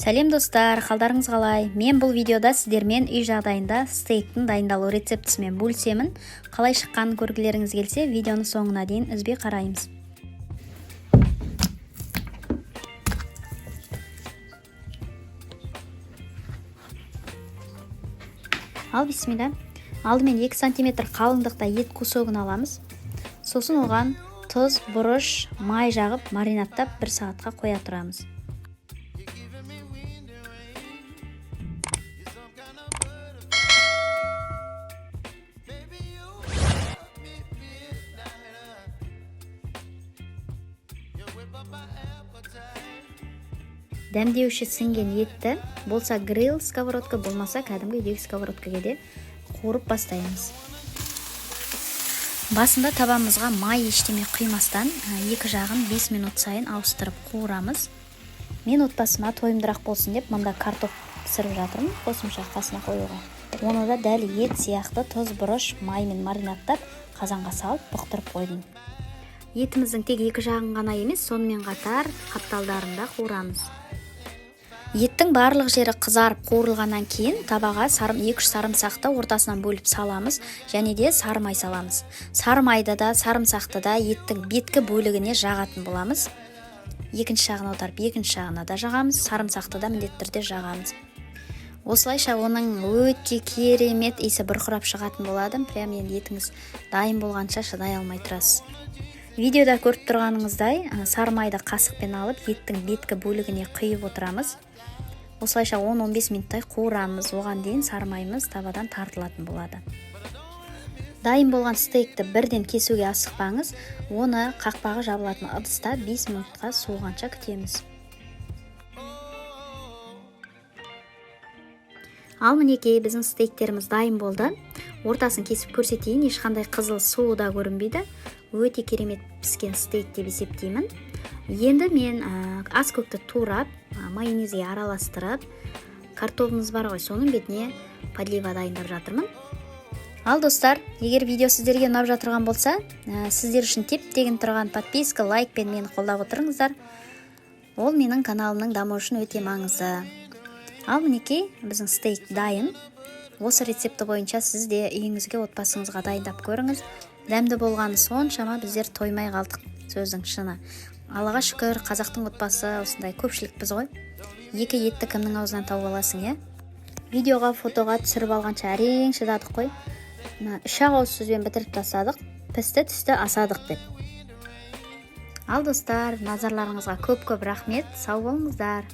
Сәлем достар, қалдарыңыз қалай? Мен бұл видеода сіздермен үй жағдайында стейктің дайындалу рецептісімен бөлісемін. Қалай шыққанын көргілеріңіз келсе, видеоны соңына дейін үзбей қараймыз. Ал бисмилля. Алдымен 2 сантиметр қалыңдықта ет кусогын аламыз. Сосын оған тұз, бұрыш, май жағып, маринадтап 1 сағатқа қоя тұрамыз. Дәмдеуші сіңген етті, болса гриль сковородка, болмаса кәдімгі үйдегі сковородкаға де қуырып бастаймыз. Басында табамызға май ештеме құймастан, екі жағын 5 минут сайын ауыстырып қуырамыз. Мен отбасыма тойымдырақ болсын деп мында картоп пісіріп жатырмын, қосымша қасына қоюға. Оны да дәл ет сияқты тұз, бұрыш, маймен маринадтап, қазанға салып бұқтырып қойдым. Етіміздің тек екі жағын ғана емес, сонымен қатар қапталдарын да қуырамыз. Еттің барлық жері қызарып қуырылғаннан кейін табаға 2-3 сарымсақты ортасынан бөліп саламыз және де сары май саламыз. Сары майды да, сарымсақты да еттің беткі бөлігіне жағатын боламыз. Екінші жағын аударып, екінші жағына да жағамыз, сарымсақты да міндетті түрде жағамыз. Осылайша оның өте керемет иісі бұрқырап шығатын болады. Прям енді етіңіз дайын болғанша шыдай алмай тұрасыз. Видеода көріп тұрғаныңыздай, сары майды қасықпен алып, еттің беткі бөлігіне құйып отырамыз. Осылайша 10-15 минуттай қуырамыз. Оған дейін сары майымыз табадан тартылатын болады. Дайын болған стейкті бірден кесуге асықпаңыз. Оны қақпағы жабылатын ыдыста 5 минутқа суығанша күтеміз. Ал мінекей біздің стейктеріміз дайын болды. Ортасын кесіп көрсетейін, ешқандай қызыл суы да көрінбейді. Өте керемет піскен стейк деп есептеймін. Енді мен аскөкті турап, майонезге араластырып, картобымыз бар ғой, соның бетіне подлива дайындап жатырмын. Ал достар, егер видео сіздерге ұнап жатырған болса, сіздер үшін теп-тегін тұрған подписка, лайкпен мені қолдап отырыңыздар. Ол менің каналымның дамуы үшін өте маңызды. Ал мінекей біздің стейк дайын. Осы рецепті бойынша сіз де үйіңізге, отбасыңызға дайындап көріңіз. Дәмді болғаны соншама біздер тоймай қалдық, сөздің шыны. Аллаға шүкір, қазақтың отбасы осындай көпшілікпіз ғой. Екі етті кімнің аузынан тауып аласың, иә? Видеоға, фотоға түсіріп алғанша әрең шыдадық қой. Мына 3 ауыз сөзбен бітіріп тастадық. Пісті түсті асадық деп. Ал достар, назарларыңызға көп-көп рахмет. Сау болыңыздар.